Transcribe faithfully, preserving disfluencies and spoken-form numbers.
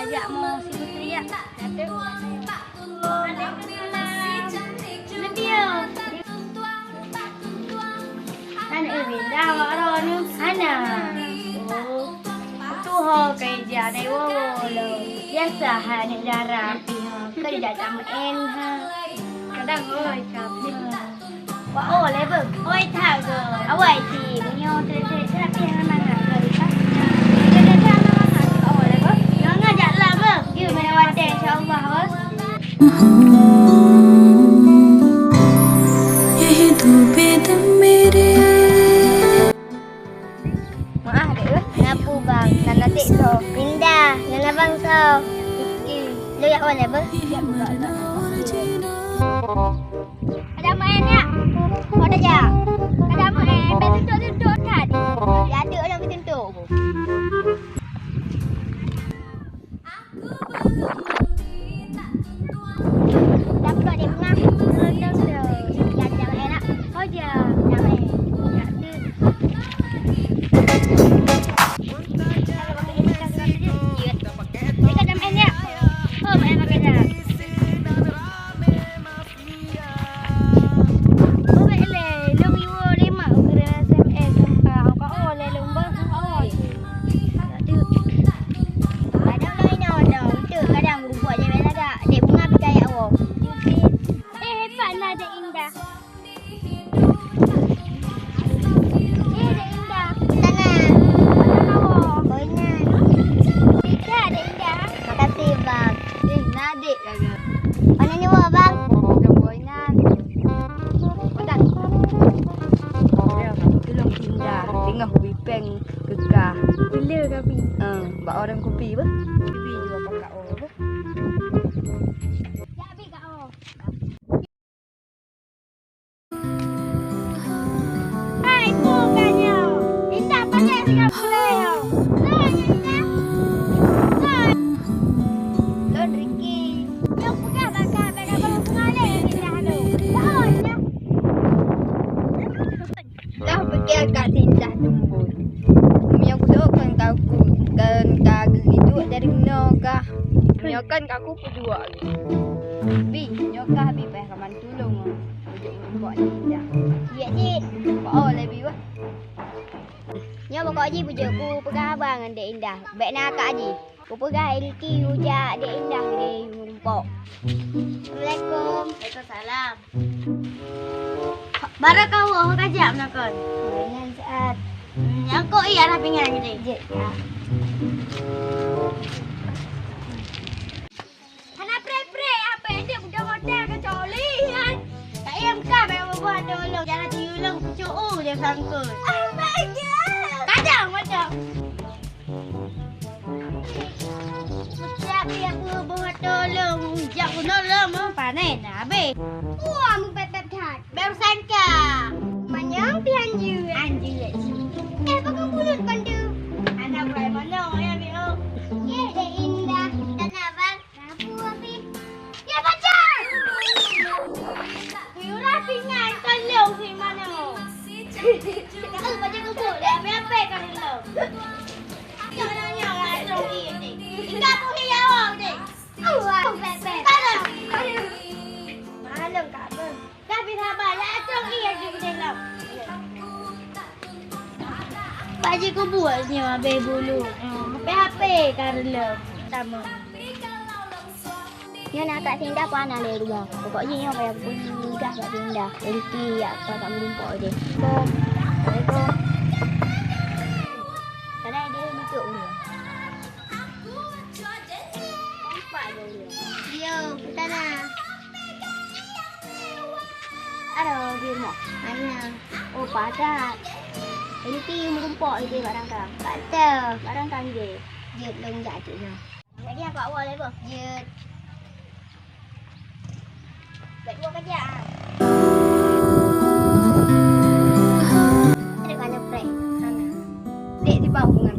Jak mo si Putri, jak. Aneuk Ewin dah awak droeneuh hana. Oh, tuho kai jak dai woe-woe lom. Biasa hai aneuk dara pih ha. Kan jak tameu'en ha. Kadang oi, capek. Wah, oh, lé beuh. Oi, that geuh. Awai cit, meunyoe trép-trép, trép pih hana mangat geuh, Rika. Trép-trép hana mangat, oh, lé beuh. Nyoe ngajak lah beuh. Yuk, mana watèe, insya Allah, beuh. ये धोखे दे मेरे। Maah dek, eh? Ngapu bang, nana tik so. Indah, nana bang so. Ih, lu yak wan apa? Ada main ya? Ada ja. Ada main, betul-betul kan? Ya tu orang betul. Padahal lôn inong dong, eunteuk kadang meurumpok jaweueb lagak, dek bunga pih kaya woe. Eh, hebat na dek Indah. Eh, dek Indah. Sana. Sana woe. Boy nyan. Tidak, dek Indah. Makasih, Bang. Eh, na dek lagak. Mana nyoe, Bang? Dong boy nyan. Boy nyan. Tulông Indah. Tengah bipeng. Kekah. Bila kami? Eh, bak orang kupi apa? Kupi juga pakai oh apa? Hai, bukannya. Indah pakai tiga puluh. Hai, Indah. Hai. Lon Ricky. Yang pegang bakar pada baru pengalih Indah tu. Bahannya. Dah pikir kat Sindah tumbun. Meunyoe kudoe kon ka ku, kon ka geuliduek dari meunoe kah. Meunyoe kon ka ku peuduek lé. Bi, nyoe kah Bi payah kaman tulông. Ujok meurumpok Sindah. Iya, Cik. Bak oh lé Bi wah. Nyoe pokok jih bujok ku peugah haba ngon Dek Indah. Bèk na kak jih. Kupeugah Ilki ujak Dek Indah deh meurumpok. Assalamualaikum. Waalaikumsalam. Baru kau ho ka jak meunan kon? Mainan saat. Hmm, nyang kok iya lah pingan jadi. Jek ya. Hana pre-pre apa yang dia budak modal ke coli kan? Tak yang bukan memang buat tolong jangan tuyulong cucu dia sangkut. Oh my god. Kadang macam Siap dia peubuet tolong, jak bunoe lom, panen habéh. Wah, meupéb-péb that. Baru sangka. Manyong pih anjeut. Anjeut. Eh, pakon bulut pandu? Anak buah manyong, ya, Mio. Ye, Dek Indah. Tanah, Bang. Rabu, Abi. Ya, pacar! Yura pingan kalau si mana? Tahu pacar kusuk dah, apa-apa kan lo. Jangan nanya lah, Song Yi ni. Tinggal aku ni jawab ni. Awak, bebek. Kalau. Malam kat apa? Tapi sabar lah, Song Yi yang di dalam. Pak Ji kubuat senyum habis bulu. Hmm, H P-H P Carlo. Sama. Nyoe na kak Sinda pun hana lé dua. Pokok jih nyoe payah beupeugah bak Sinda. Riki yak ka kat meurumpok jih. Assalamualaikum. Kadang dia lucu dulu. Yo, ke sana. Aduh, di rumah. Mana? Oh, padat. Riki meurumpok jih bak rangka. Padat. Bak rangka jih. Jeuet lôn jak cit nyoe. Jadi aku awal lah bos. Jeuet. Buat dua kerja ah. Ada banyak prank. Sana. Dek di bawah dengan